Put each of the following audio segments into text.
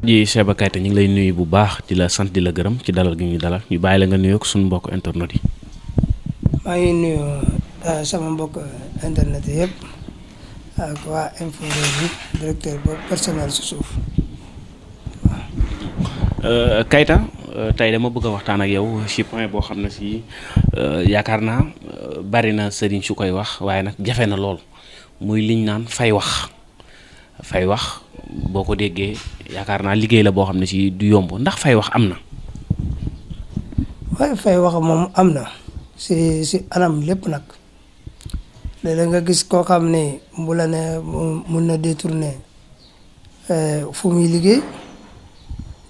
ji Cheiba Keita ñu ngi lay nuyu bu baax di la sant di la gërëm ci dalal gi ñu dalal ñu bàyyi la nga nuyoog suñu mbokk internet yi. maa ngi nuyu sama mbokk internet yëpp ak waa Infos Rewmi directeur ba personnel si suuf waaw. Keita tey dama bëgg a waxtaan ak yow ci point boo xam ne si yaakaar naa bari na sëriñ su koy wax waaye nag jafe na lool muy liñ naan fay wax boo ko déggee yaakaar naa liggéey la boo xam ne si du yomb ndax fay wax am na. waaye fay wax moom am na si anam lépp nag léeg-léeg nga gis koo xam ne bu la ne mun na détourner fu muy liggéey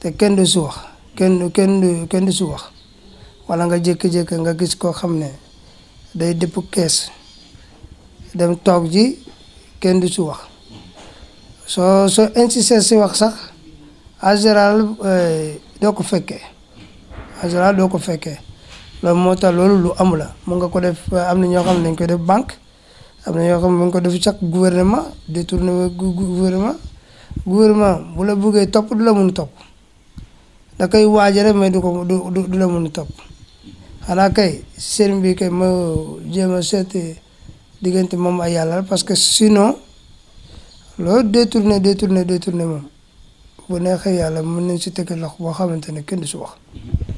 te kenn du si wax kenn du si wax wala nga jékki-jékki nga gis koo xam ne day dëpp kees dem toog ji kenn du si wax soo insister si wax sax en général doo ko fekkee loolu moo tax loolu lu am la mun nga ko def am na ñoo xam ne dañ koy def banque am na ñoo xam ne mu ngi ko def chaque gouvernement détourné gouvernement bu la bëggee topp du la mun topp da koy waajare mais du la mun topp xanaa kay sëriñ bi kay ma jéem a seeti diggante moom ay yàlla parce que sinon loolu détourné moom bu neexee yàlla mën nañ si teg loxo boo xamante ne kenn du si wax.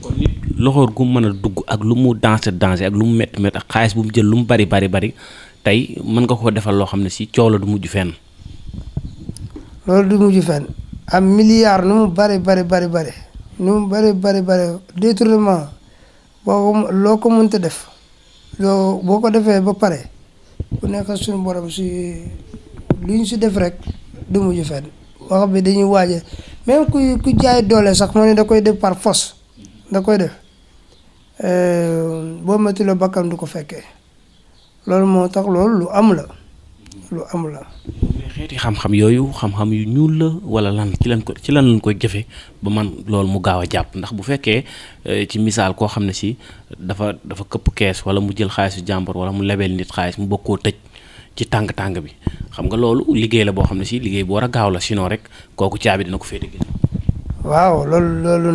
kon nit loxoor gu mën a dugg ak lu mu danger ak lu mu métti ak xaalis bu mu jël lu mu bari tey mën nga koo defal loo xam ne si coow la du mujj fenn. loolu du mujj fenn am milliard nu mu bari détournement loo ko mënta def boo ko defee ba pare bu nekk suñu borom si lu ñu si def rek du mujj fenn wax bi dañuy waaje même ku jaay doole sax moo ne da koy def par force da koy def boo métti la bakkan du ko fekkee loolu moo tax loolu lu am la. xeeti xam-xam yooyu xam-xam yu ñuul la wala lan ci lan lañ koy jëfe ba man loolu mu gaaw a jàpp ndax bu fekkee ci misaal koo xam ne si dafa këpp kees wala mu jël xaalisu jàmbur wala mu lebeel nit xaalis mu bëgg koo tëj ci tàng bi xam nga loolu liggéey la boo xam ne si liggéey bu war a gaaw la sinon rek kooku caabi dina ko féete gi. waaw loolu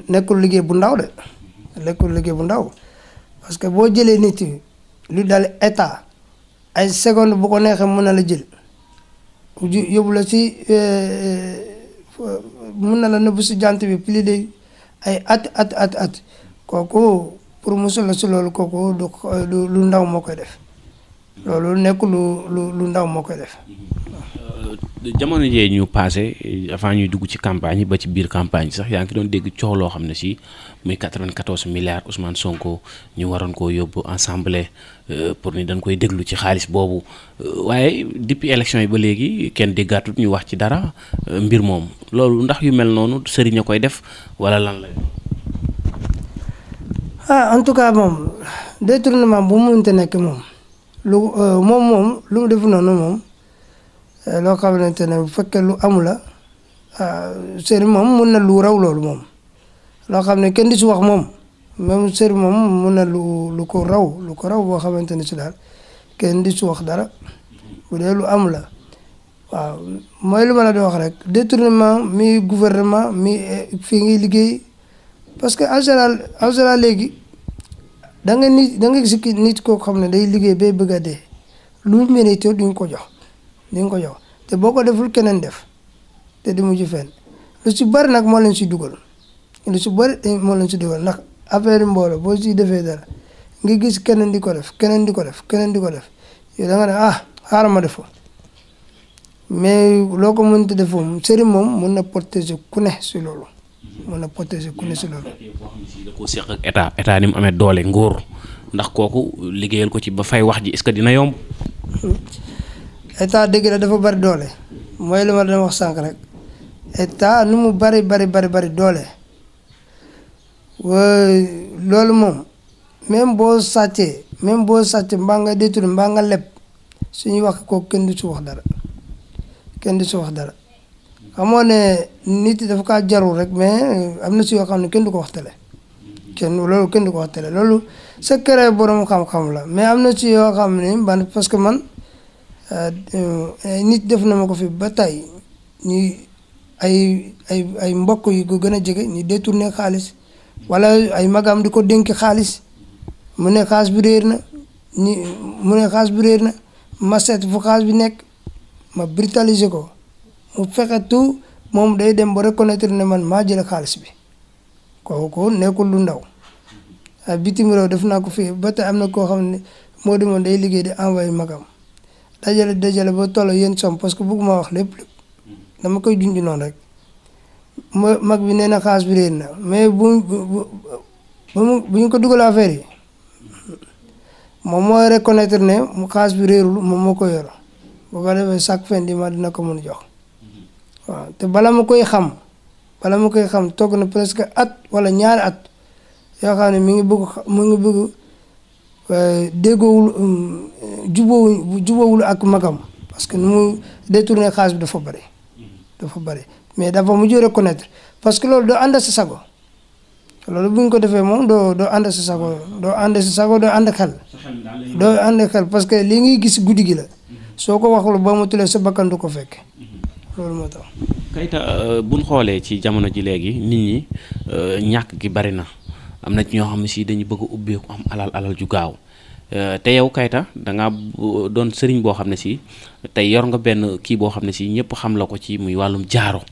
nekkul liggéey bu ndaw de nekkul liggéey bu ndaw parce que boo jëlee nit yi lu dal état ay seconde bu ko neexee mën na la jël yóbbu la si mën na la nëbb si jant bi plus de ay at kooku pour musul la si loolu kooku du lu ndaw moo koy def loolu nekk lu ndaw moo koy def. jamono jee ñu passé avant ñuy dugg ci campagne yi ba ci biir campagne sax yaa ngi doon dégg coow loo xam ne si muy 94 milliards Ousmane Sonko ñu waroon koo yóbbu assemblée pour ni dañ koy déglu ci xaalis boobu waaye depuis élection yi ba léegi kenn déggaatut ñu wax ci dara mbir moom loolu ndax yu mel noonu sëriñ a koy def wala lan la. en tout cas moom détournement bu mu mënta nekk moom lu mu def noonu moom. loo xamante ne bu fekkee lu amu la sëriñ moom mun na lu raw loolu moom loo xam ne kenn di si wax moom même sëriñ moom mun na lu ko raw boo xamante ne si daal kenn di si wax dara bu dee lu amu la waaw mooy lu ma la di wax rek détournement mi gouvernement mi fii ngi liggéey parce que en général léegi da nga gis nit koo xam ne day liggéey bay bëgg a dee lu mérité duñ ko jox. te boo ko deful keneen def te di mujj fenn lu si bëri nag moo leen si dugal ndax affaire mbooloo boo si defee dara nga gis keneen di ko def yow da nga ne xaaral ma def ko mais loo ko mënta def moom sëriñ moom mun na protéger ku ne si loolu. da koo seq ak état ni mu amee doole nguur ndax kooku liggéeyal ko ci ba fay wax ji est-ce que dina yomb. état dëgg la dafa bari doole mooy li ma doon wax sànq rek état nu mu bari doole loolu moom même boo sàccee mbaa nga détourné mbaa nga leb suñuy wax kooku kenn du si wax dara xamoo ne nit dafa kaa jarul rek mais am na si yoo xam ne kenn du ko wax télé loolu secret borom xam-xam la mais am na si yoo xam ne parce que man nit def na ma ko fi ba tey ñuy ay mbokk yu ko gën a jege ñu détourné xaalis wala ay magam di ko dénk xaalis mu ne xaalis bi réer na ma seet fu xaalis bi nekk ma brutaliser ko mu fexe tout moom day dem ba reconnaître ne man maa jël xaalis bi kooku nekkul lu ndaw bitim réew def naa ko fii ba tey am na koo xam ne moo demoon day liggéey di envoyé magam dajale ba toll yéen som parce que bëgguma wax lépp dama koy junj noonu rek mag bi nee na xaalis bi réer na mais bu ñu ko dugal affaire yi moom mooy reconnaître ne mu xaalis bi réerul moom moo ko yor bu ko defee chaque fin du mois dina ko mën a jox waaw te bala ma koy xam toog na presque at wala ñaari at yoo xam ne mi ngi bëgg déggoowul jubóowul ak magam parce que nu mu détourné xaalis bi dafa bëri mais dafa mujj reconnaître parce que loolu doo ànd sa sago loolu bu ñu ko defee moom doo ànd sa sago doo ànd xel parce que li ngay gis guddi gi la soo ko waxul ba mu tulee sa bakkan du ko fekk loolu moo tax. Keita buñ xoolee ci jamono ji léegi nit ñi ñàkk gi bari na am na ci ñoo xam ne si dañu bëgg a ubbeeku am alal ju gaaw te yow Keita da nga doon sëriñ boo xam ne si tey yor nga benn kii boo xam ne si ñëpp xam la ko ci muy wàllum jaaro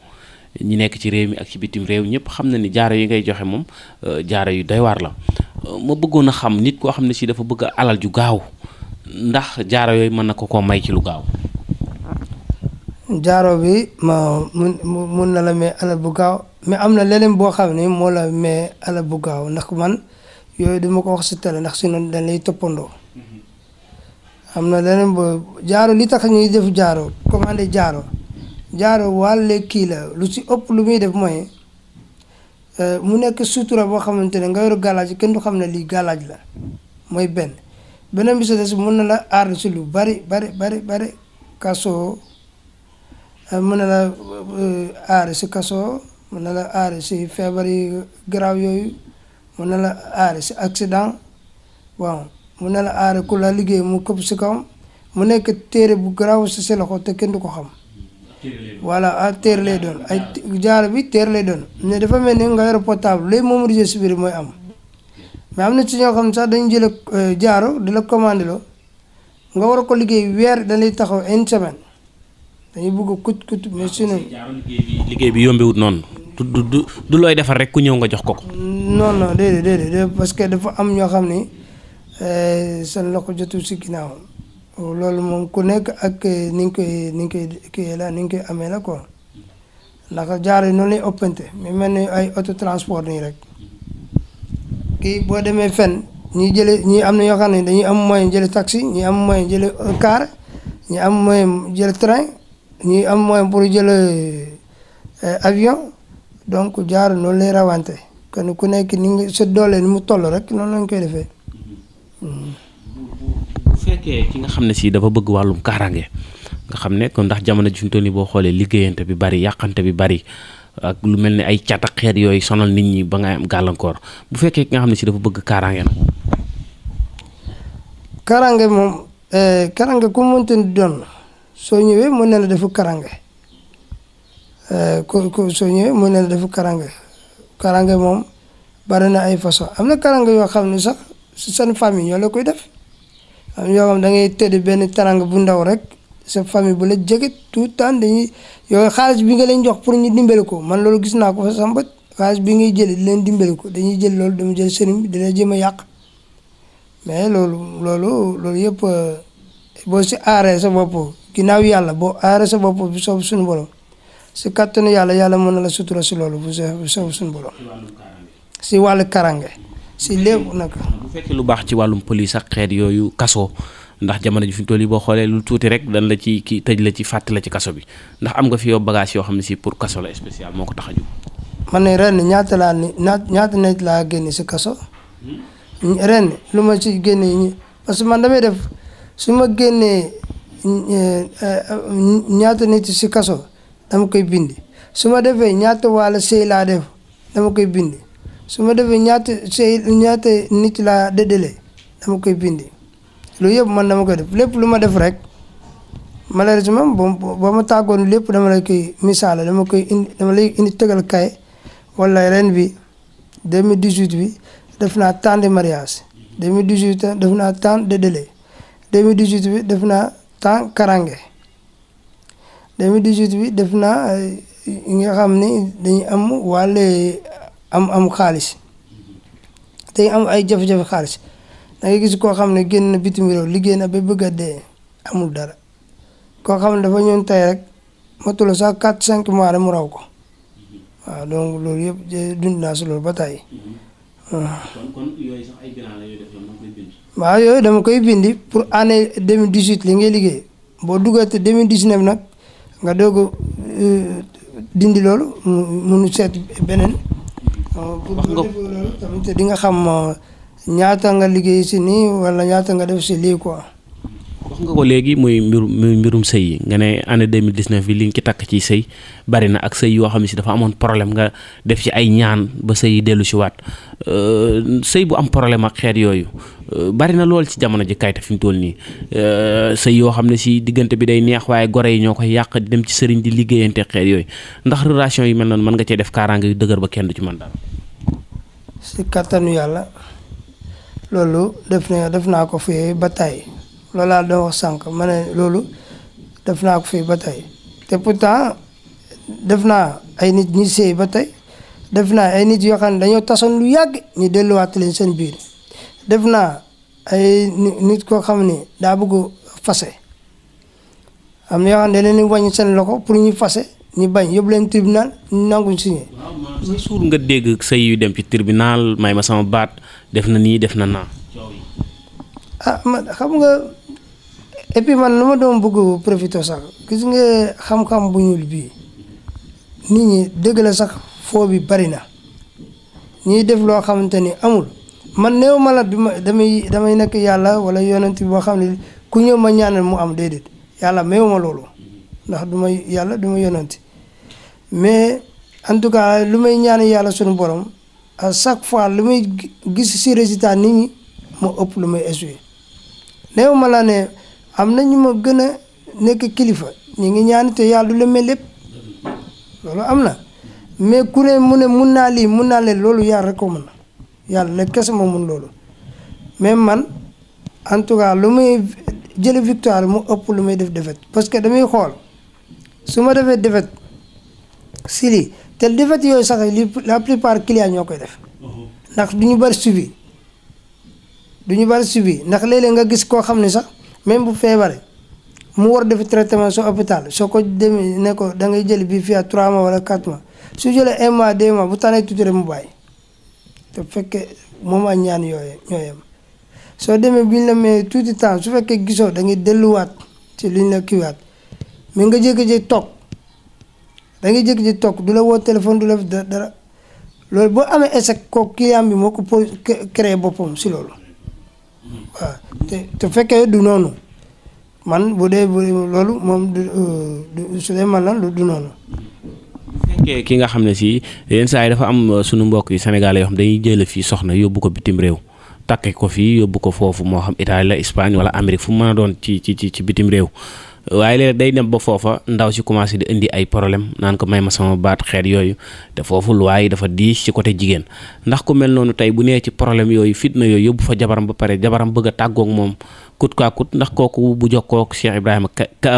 ñi nekk ci réew mi ak ci bitim réew ñëpp xam na ni jaaro yi ngay joxe moom jaaro yu doy waar la ma bëggoon a xam nit koo xam ne si dafa bëgg alal ju gaaw ndax jaaro yooyu mën na ko may ci lu gaaw. jaaro bi mun na la may alal bu gaaw mais am na leneen boo xam ne moo la may alal bu gaaw ndax man yooyu duma ko wax si télé ndax sinon dañ lay toppandoo am na leneen boo jaaro li tax ñuy def jaaro commandé jaaro wàlle kii la lu si ëpp lu muy def mooy mu nekk sutura boo xamante ne nga yor gàllaaj kenn du xam ne lii gàllaaj la mooy beneen bi si des mun na la aar si lu bari kaso mën na la aar si kaso mën na la aar si feebar yi garaaw yooyu mën na la aar si accident waaw mën na la aar ku la liggéey mu këpp si kawam mu nekk téere bu garaaw si sa loxo te kenn du ko xam voilà téere lay doon ay jaaro bi téere lay doon mais dafa mel ni nga yor portable léegi moom réseau si biir mooy am mais am na ci ñoo xam ne sax dañu jël jaaro di la commandé loo nga war a ko liggéey weer da lay taxaw une semaine dañuy bëgg kut mais sinon liggéey bi yombewut noonu du looy defar rek ku ñëw nga jox ko. non déedéet parce que dafa am ñoo xam ni seen loxo jotul si ginnaaw loolu moom ku nekk ak ni nga koy amee la quoi ndax jaaro yi noonu lay ëppante mais mel ni ay auto transport nii rek kii boo demee fenn ñii am na ñoo xam ne dañuy am moyen jële taxi ñii am moyen jële car ñii am moyen jële train ñii am moyen pour jële avion donc jaaro noonu lay rawante kon ku nekk ni nga sa doole ni mu toll rek noonu lañ koy defee. bu fekkee ki nga xam ne si dafa bëgg wàllum kaaraange nga xam ne kon ndax jamono ji fi mu toll nii boo xoolee liggéeyante bi bari yàqante bi bari ak lu mel ni ay cat ak xeet yooyu sonal nit ñi ba nga am gàllankoor bu fekkee ki nga xam ne si dafa bëgg kaaraange nag. kaaraange moom kaaraange ku mu mënti doon soo ñëwee mën na la defu kaaraange soo ñëwee mën na la defu kaaraange kaaraange moom bari na ay façon am na kaaraange yoo xam ne sax si seen famille ñoo la koy def am yoo xam da ngay tëdd benn teranga bu ndaw rek sa famille bu la jege tout le temps dañuy yow xaalis bi nga leen jox pour ñu dimbali ko man loolu gis naa ko fa sama bët xaalis bi ngay jëlee di leen dimbali ko dañuy jël loolu dama jël sëriñ bi dina jéem a yàq mais loolu yëpp boo si aaree sa bopp ginnaaw yàlla boo aaree sa bopp bu soob suñu borom si kattanu yàlla mën na la sutura si loolu bu soob suñu borom si wàllu karange si lépp nag. bu fekkee lu baax ci wàllum police ak xeet yooyu kaso ndax jamono ji fi mu toll yi boo xoolee lu tuuti rek dan la ci kii tëj la ci fàtte la ci kaso bi ndax am nga fi yow bagage yoo xam ne si pour kaso la spécial moo ko tax a jóg. man ne ren ñaata nit laa génne si kaso ren lu ma ci génne parce que man damay def su ma génnee ñaata nit si kaso dama koy bindi su ma defee ñaata wàlla sëy laa def dama koy bindi su ma defee ñaata nit laa dédale dama koy bindi loolu yëpp man dama koy def lépp lu ma def rek malheureusement ba ma tàggoon lépp dama lay koy misaala dama lay indi tëgal kay wala ren bi 2018 bi def naa tant de mariage 2018 def naa tant de délai 2018 bi def naa tant karange 2018 bi def naa nga xam ni dañuy am wàlle am xaalis dañuy am ay jafe-jafe xaalis da ngay gis koo xam ne génn na bitim réew liggéey na ba bëgg a dee amul dara koo xam ne dafa ñëw tey rek matul sax 4-5 mois rek mu raw ko waaw donc loolu yëpp dund naa si loolu ba tey. kon yooyu sax ay bilan la yooyu def dama koy bind. waaw yooyu dama koy bindi pour année 2018 li ngay liggéey boo duggate 2019 nag nga doog a dindi loolu munu seet beneen. wax nga loolu tamit di nga xam ñaata nga liggéey si nii wala ñaata nga def si lii quoi. wax nga ko léegi muy mbirum sëy yi nga ne année 2019 bi li nga ci takk ci sëy bari na ak sëy yoo xam ne si dafa amoon problème nga def ci ay ñaan ba sëy yi dellu si waat sëy bu am problème ak xeet yooyu bari na lool ci jamono ji Kayta fi mu toll nii sëy yoo xam ne si diggante bi day neex waaye gore yi ñoo koy yàq di dem ci sëriñ di liggéeyante xeet yooyu ndax relation yi mel noonu mën nga cee def kaaraange yu dëgër ba kenn du ci mën dara. si kattanu yàlla loolu def naa ko fii ba tey. loolu laa doon wax sànq ma ne loolu def naa ko fii ba tey te pourtant def naa ay nit ñi sëy ba tey def naa ay nit yoo xam ne dañoo tasoon lu yàgg ñu delluwaat leen seen biir def naa ay nit koo xam ne daa bëgg fase am na yoo xam ne dañ leen wàññi seen loxo pour ñu fase ñu bañ yóbbu leen tribunal ñu nanguñ signé. waaw sa suur nga dégg sëy yu dem ci tribunal may ma sama baat def na nii def na naa. man xam nga. et puis man lu ma doon bëgg profité sax gis nga xam-xam bu ñuul bii nit ñi dëgg la sax foo bi bari na ñiy def loo xamante ni amul man néew ma la damay nekk yàlla wala yonent boo xam ne ku ñëw ma ñaanal mu am déedéet yàlla méew ma loolu ndax du may yàlla du ma yonent mais en tout cas lu may ñaan yàlla suñu borom à chaque fois lu may gis si résultat nit ñi moo ëpp lu may essuyer néew ma la ne am na ñu ma gën a nekk kilifa ñu ngi ñaan te yàlla du la mel lépp loolu am na mais ku ne mu ne mun naa lii mun naa leen loolu yàlla rek ko mën yàlla la kese ma mun loolu mais man en tout cas lu may jële victoire mu ëpp lu may def défaite parce que damay xool su ma defee défaite si lii te défaite yooyu sax la plupart client ñoo koy def ndax du ñu bari suivi ndax léeg-léeg nga gis koo xam ne sax même bu feebaree mu war def traitement soo hôpital soo ko demee ne ko da ngay jël bii fii à 3 mois wala 4 mois su jëlee 1 mois 2 mois bu tànnee tuuti rek mu bàyyi te fekkee moom a ñaan yooyu ñoo yem soo demee bi ñu la may tuuti temps su fekkee gisoo da ngay delluwaat ci li ñu la kiiwaat mais nga jékki-jékki toog da ngay jékki-jékki toog du la woo téléphone du la dara loolu boo amee échec kooku client bi moo ko créé boppam si loolu. waaw te fekkee du noonu man bu dee loolu moom du su dee man la du noonu. bu fekkee ki nga xam ne si yenn saa yi dafa am sunu mbokk yi Sénégalais yoo xam dañuy jële fii soxna yóbbu ko bitim réew takke ko fii yóbbu ko foofu moo xam Italie la Espagne wala Amérique fu mu mën a doon ci bitim réew waaye léeg day dem ba foofa ndaw si commencé di indi ay problème naan ko may ma sama baat xeet yooyu te foofu luwaay dafa diis ci côté jigéen ndax ku mel noonu tey bu nee ci problème yooyu fitna yooyu yóbbu fa jabaram ba pare jabaram bëgg a tàggoog moom kut kaa kut ndax kooku bu jokkoo Cheikh Ibrahima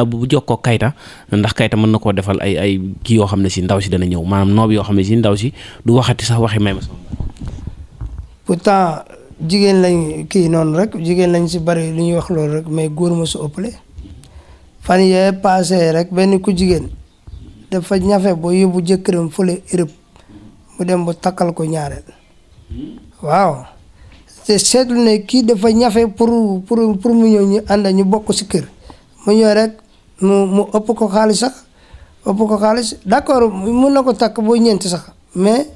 bu jokkoo Kayta ndax Kayta mën na koo defal ay kii yoo xam ne si ndaw si dana ñëw maanaam noob yoo xam ne si ndaw si du waxati sax waxi may ma sama baat. pourtant jigéen lañ kii noonu rek jigéen lañ si bari lu ñuy wax loolu rek mais góor ma su ëppale fan yee passé rek benn ku jigéen dafa ñafe boo yóbbu jëkkëram fële Europe mu dem ba takkal ko ñaareel waaw te seetlu ne kii dafa ñafe pour mu ñëw ñu ànd ñu bokk si kër mu ñëw rek mu ëpp ko xaalis sax d'accord mun na ko takk boo ñeenti sax mais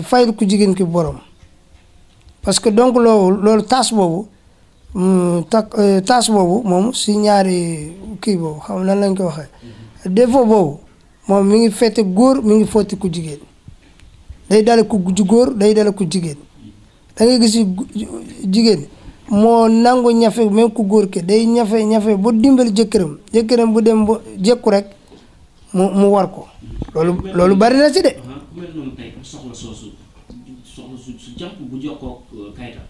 fayal ku jigéen ki borom parce que donc loolu taas boobu taas boobu moom si ñaari kii boobu xam nan lañ ko waxee défaut boobu moom mi ngi fete góor mi ngi fotti ku jigéen day dale ku góor day dale ku jigéen da ngay gis jigéen moo nangu ñafe même ku góor ke day ñafe ba dimbali jëkkëram bu dem ba jekku rek mu war ko loolu bari na ci de. ku mel noonu tey soxla su jàpp bu jokkoo Keita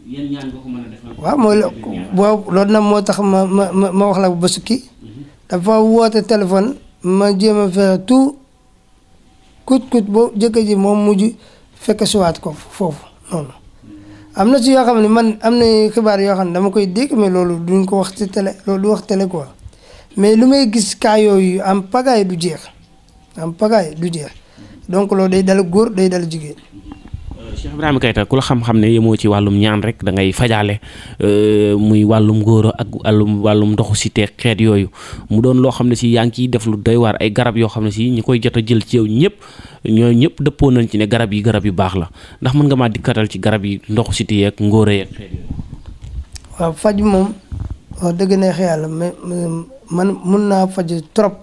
yan ñaan nga ko mën a defal. waaw mooy loolu nag moo tax ma wax la ba sukki dafa woote téléphone ma jéem a fexe tout kut boo jëkkër ji moom mujj fekk siwaat ko foofu noonu. am na ci yoo xam ne man am na xibaar yoo xam ne dama koy dégg mais loolu duñ ko wax ci télé loolu du wax télé quoi mais lu may gis cas yooyu am pagaay du jeex donc loolu day dal góor day dal jigéen. Cheikh Ibrahima Keita ku la xam-xam ne yemoo ci wàllum ñaan rek da ngay fajaale muy wàllum ngóoro ak wàllum ndoxu si te xeet yooyu mu doon loo xam ne si yaa ngi ciy def lu doy waar ay garab yoo xam ne si ñi koy jot a jël ci yow ñëpp dëppoo nañ ci ne garab yu baax la ndax mën nga maa dikkatal ci garab yi ndoxu si yeeg ngóoro yeeg xeet yooyu. waaw faj moom wax dëgg neex yàlla mais man mun naa faj trop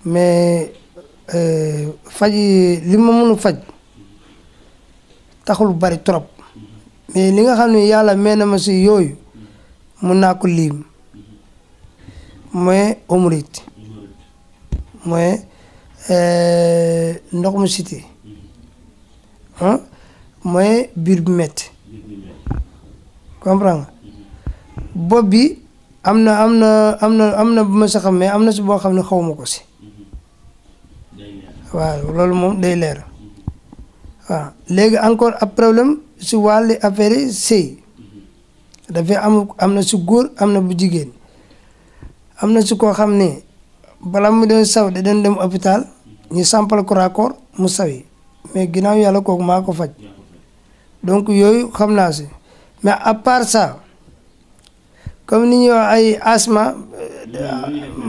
mais faj li ma mënu faj. taxul bari trop mais li nga xam ne yàlla may na ma si yooyu mun naa ko lim mooy omrit mooy ndox mu siti mooy biir bu metti comprends nga bopp bi am na bu ma sa xam mais am na si boo xam ne xaw ma ko si waaw loolu moom day leer waaw léegi encore ab problème si wàllu affaire yi sëy dafay am na si góor am na bu jigéen am na si koo xam ne bala mu doon saw da doon dem hôpital ñu sampal ko raccord mu sawi mais ginnaaw yàlla kooku maa ko faj donc yooyu xam naa si mais à part ça comme ni ñuy wax ay asma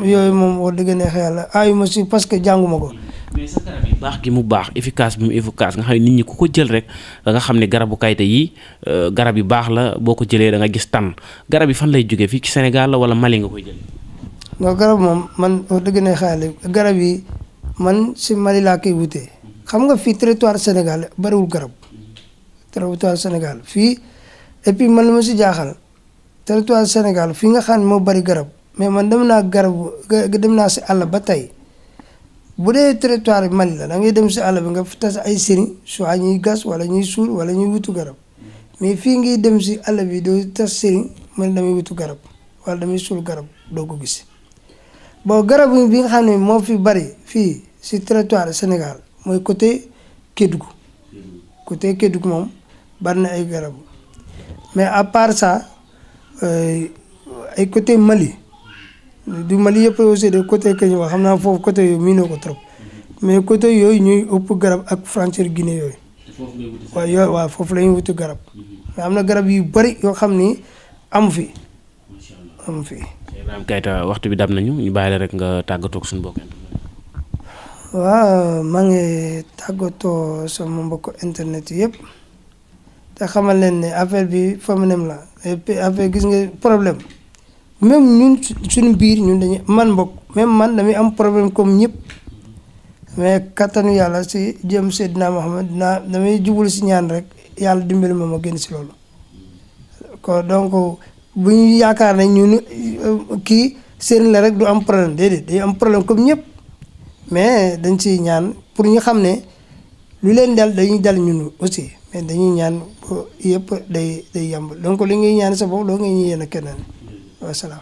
yooyu moom wax dëgg neex yàlla ayuma si parce que jànguma ko. mais sa garab yi baax gi mu baax efficace bi mu efficace nga xam ne nit ñi ku ko jël rek da nga xam ne garabu Keita yi garab yi baax la boo ko jëlee da nga gis tànn garab yi fan lay jógee fii ci Sénégal la wala Mali nga koy jëlee. non garab moom man wax dëgg ne xaalis garab yi man si Mali laa koy wutee xam nga fii territoire Sénégal bariwul garab territoire Sénégal fii et puis man li ma si jaaxal territoire Sénégal fii nga xam ne moo bari garab mais man dem naa si àll ba tey. bu dee territoire bi Mali la da ngay dem si àll bi nga tas ay sëriñ soit ñuy gas wala ñuy suul wala ñuy wutu garab mais fii ngi dem si àll bi doo tas sëriñ man damay wutu garab wala damay suul garab doo ko gis bon garab bi nga xam ne moo fi bari fii si territoire Sénégal mooy côté Kédougou moom bari na ay garab mais à part ça ay côté Mali. du Mali yëpp aussi de côté que ñu wax xam naa foofu côté yooyu miinoo ko trop mais côté yooyu ñuy ëpp garab ak frontière Guinée yooyu. waaw foofu la ñuy wuti garab. mais am na garab yu bari yoo xam ni amu fi. Ibrahima Keita waxtu bi dab nañu ñu bàyyi la rek nga tàggatoo ak suñu mbokk internet. waaw maa ngi tàggatoo sama mbokk internet yëpp te xamal leen ne affaire bi féminin la et puis affaire gis nga problème. même ñun suñu biir ñun dañuy man mbokk même man damay am problème comme ñëpp mais kattanu yàlla si jëm Seydina Mohamed damay jubul si ñaan rek yàlla dimbali ma gën si loolu ko donc bu ñu yaakaar ne ñun kii sëriñ la rek du am problème déedéet day am problème comme ñëpp mais dañ si ñaan pour ñu xam ne lu leen dal dañuy dal ñun aussi mais dañuy ñaan yëpp day yàmb donc li ngay ñaan sa bopp loo ngay yéene keneen wasalaam